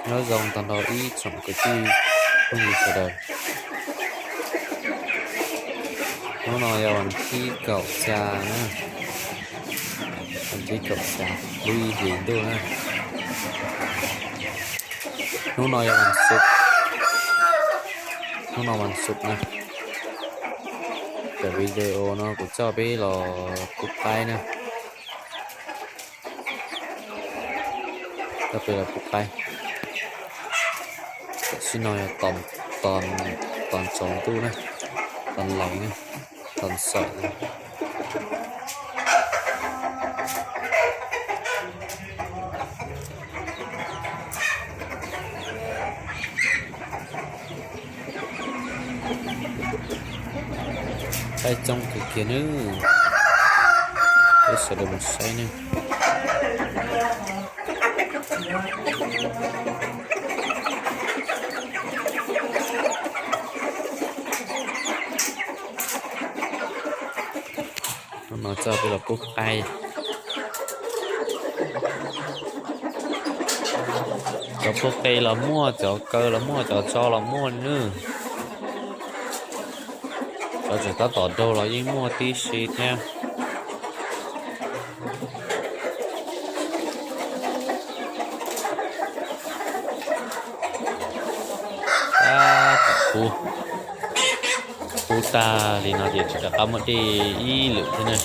Nyob zoo tag nrho ib tsoom kwv tij phooj ywg sawv daws. Hnub no yog vas thib kaum xya na, vas thib kaum xya lub ib hlis ntuj na. Hnub no yog vas xuv, hnub no vas xuv na. Cov video no kuv coj peb los pub qaib na. Coj peb los pub qaib. Tam sim no yog tos ntsoov ntuj na, tos lees na, tos xawm na. Qaib coob kawg kiag nawb, peb sawv daws mus saib nawb. Hnub no coj peb los pub qaib. Cov pub qe los muaj, cov kaw los muaj, cov tso los muaj nawb. Cov tseem tab tom daug los yeej muaj tib si thiab. Tab tom pub, pub tag li no ces tsis rov qab muaj dej ib lwm thiab na.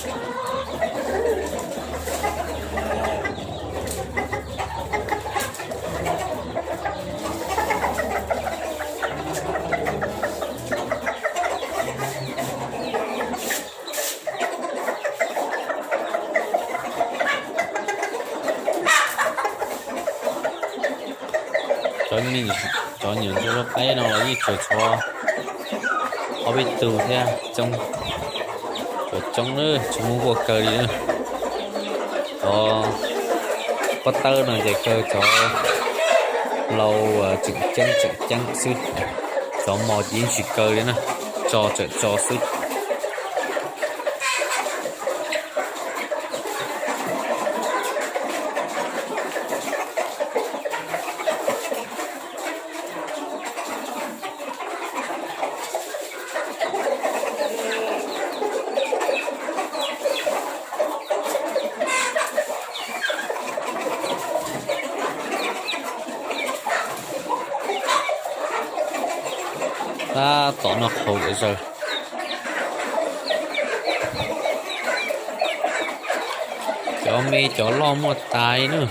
Cov, cov nyuam ntsuag lub qaib no los yeej tsuas tshuav ob peb tug thiab, coob, coob na, tsis muaj nkuaj kaw li na. Cov pob tawb no ces kaw cov lau tseem ceeb tseem ceeb xwb, cov mos ces yeej tsis kaw li na, tso tseem tso xwb. Tab tom noj qhauv lawm zaws. Cov me cov loj muaj tas li na.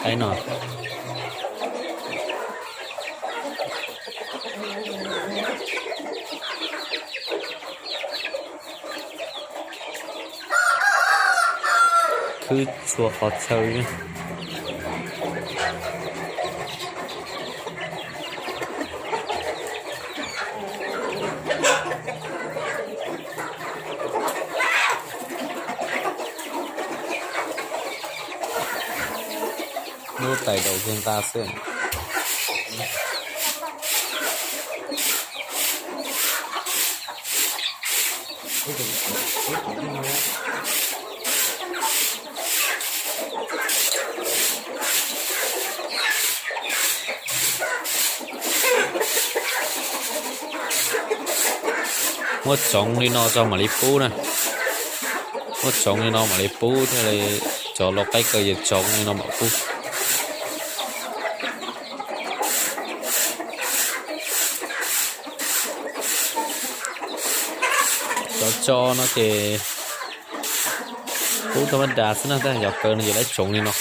Qaib no khwb txhua qhov chaw li. Lub tais daus kiag nta xwb. Muab tsoov li no tso mam li pub na. Muab tsoov li no mam li pub thiaj li, cov lau qaib kaw yog tsoov li no mam pub. Cov tso no ces pub tau mab das xwb na, tab sis cov kaw no ces lawv tsoov li no.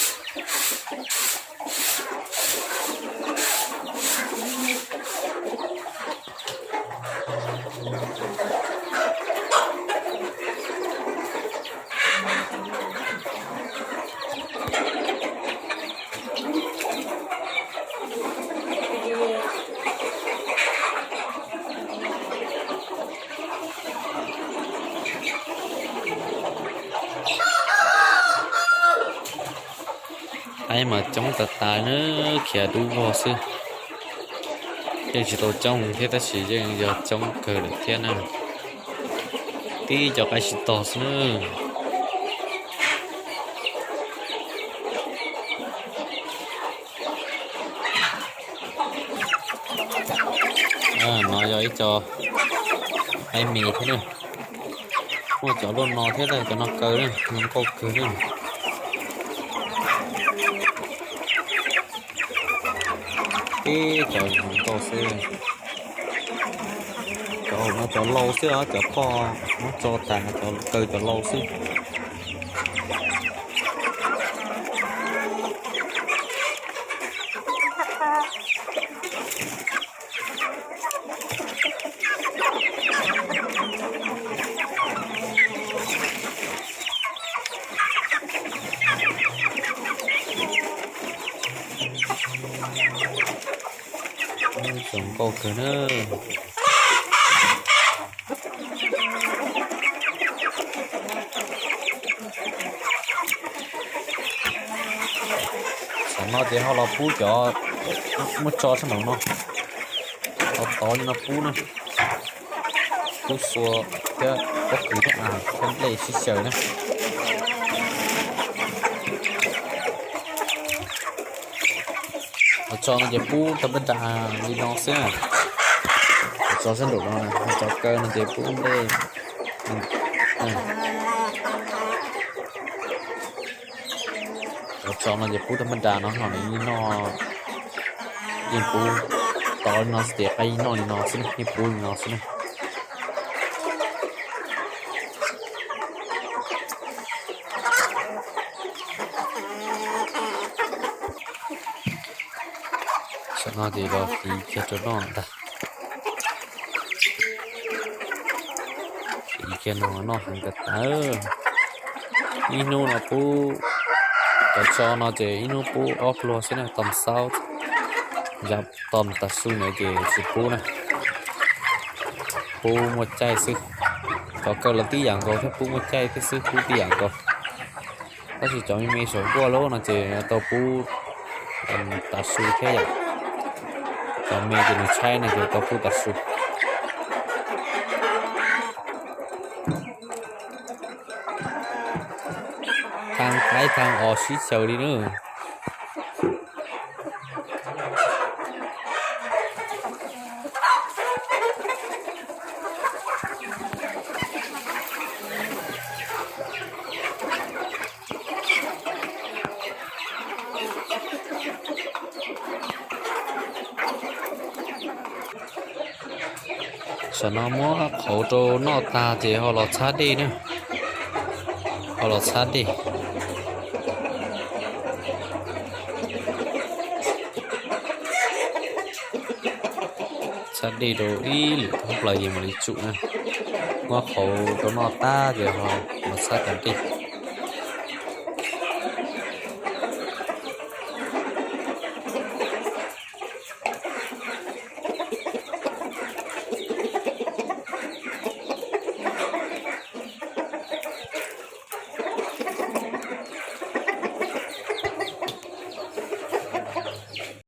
Qaib mas coob tas tas na, khiav dub vog xwb. Yeej tsis tau coob thiab tab sis yeej yog coob kawg lawm thiab na. Tib co qaib sib tog xwb na. No yog ib co qaib me thiab na. Muaj cov luaj no thiab, cov no kaw na, zoo nkauj kawg na. Ib cov zoo nkauj xwb. Cov no cov lau xwb os, cov poj muab tso tas, cov kaw cov lau xwb. Zoo nkauj kawg na. Tam no ces ho los pub cov muab tso sab nraum no, tov li no pub na. Pub xua thiab pob kws thiab a thiab nplej sib xyaw na. Cov tso no ces pub tag npaj nra li no xwb. Cov tso sab nraum no, cov kaw no ces pub nplej. Cov tso no ces pub tag npaj nra no, noj li no, yeej pub tov li no xwb ces qaib noj li no xwb, yeej pub li no xwb na. Tam no ces los tiv kiag rau noj ntag. Tiv kiag no noj heev kawg tawv. Ib hnub no pub, cov tso no ces ib hnub pub ob pluag xwb na, tom xaub, yam tom tav su ntawd ces tsis pub na. Pub muaj caij xwb. Cov kaw los tib yam nkaus thiab, pub muaj caij thiab xwb, pub tib yam nkaus. Tab sis cov me me saum nkuaj lawm no ces tau pub tav su thiab yom. Cov me ces nws tshaib no ces tau pub tav su. Thav qaib thav os sib xyaw li na. Tam no muab qhauv rau noj tag ces ho los txhab dej na. Ho los txhab dej. Txhab dej rau ib lwm thoob plaws ces mam li tsum na. Muab qhauv rau noj tag ces ho los txhab cov dej.